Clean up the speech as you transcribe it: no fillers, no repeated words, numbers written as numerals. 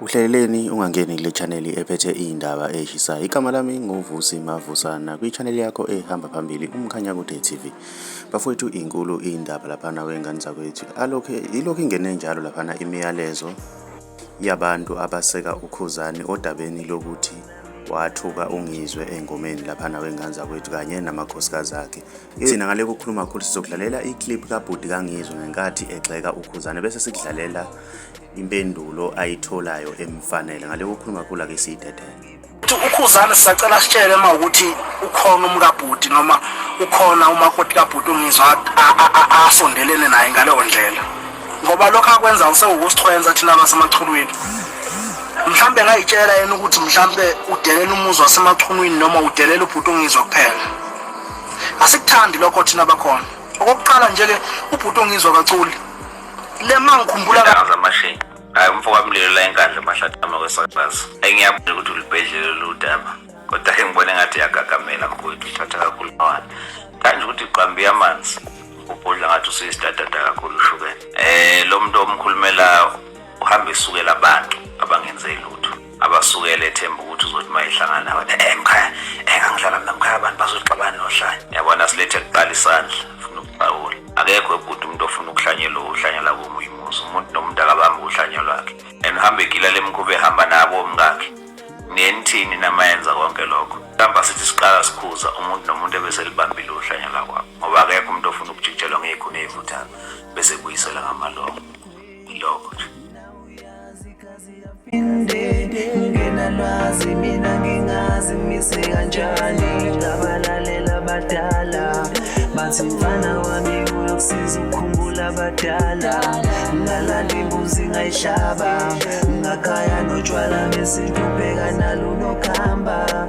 Uhlaleleni ungangeni kule channel ephethe iy'ndaba ey'shisayo. Igama lami nguVusi Mavusana kwi-channel yakho ehamba phambili Umkhanyakude TV. Bafowethu inkulu indaba laphana wey'ngane zakwethu. Alokhu ilokhu ingene njalo laphana imiyalezo yabantu abaseka uKhuzani odabeni lokuthi wathuka uNgizwe engomeni laphana wey'ngane zakwethu kanye namakhosikazi akhe. Thina ngale kokukhuluma kakhulu sizokudlalela i-clip kabhuti kaNgizwe ngenkathi egxeka uKhuzani bese sikudlalela impendulo ayitholayo emfanele. Ngale kokukhuluma kakhulu ake siyidedele. Ukhuzani sisacela sitshele uma ukuthi ukhona umkabhuti noma ukhona umakoti kabhuti ungizwa asondelene naye ngaleyo ndlela, ngoba lokho akwenza usewukusichwenza thina abasemachulwini. Mhlambe ngayitshela yena ukuthi mhlambe udelela umuzi wasemachunwini noma udelela ubhuti ungizwa kuphela. Asikuthandi lokho thina bakhona. Okokuqala nje-ke ubhuti ongizwa kaculi le ma ngikhumbula Intanga zamashini. Hayi umfo kamlilo la enkandla mahlathama kwesakazi. Engiyabona ukuthi ulibhedlele lolu daba. Kodwa ke ngibona engathi uyagagamela mfowethu uthatha kakhulu mawala. Kanje ukuthi qambi amanzi. Ubhodla ngathi usuyisitatata kakhulu ushukela. Eh lo muntu omkhulumela uhamba esukela abantu abangenze lutho. Abasukele ethemba ukuthi uzothi uma ehlangana nabantu mkhaya engangidlala mina mkhaya abantu bazoxabana nohlanya. Yabona silethe kuqala isandla ufuna ukuxawula. Akekho ebhuti umuntu ofuna ukuhlanyelwa uhlanyela komunye umuzi. Umuntu nomuntu akabambi uhlanya lwakhe. And uhambe egila lemkhuba ehamba nabo omkakhe. Niyenithini namayenza konke lokho. Mhlawumbe sithi siqala sikhuza umuntu nomuntu ebeselibambile uhlanya lwakwabo. Ngoba akekho umuntu ofuna ukujikijelwa ngey'khuni ey'vuthayo bese ebuyisela ngamalongo. Ilokho nje. Ngingenalwazi mina ngingazi mise kanjani ngabalalela abadala bathi mfana wami uyokusiza ukukhumbula abadala ngalanda imbuzi ngayihlaba ngakhaya notshwala besintu ubheka nalo nokuhamba.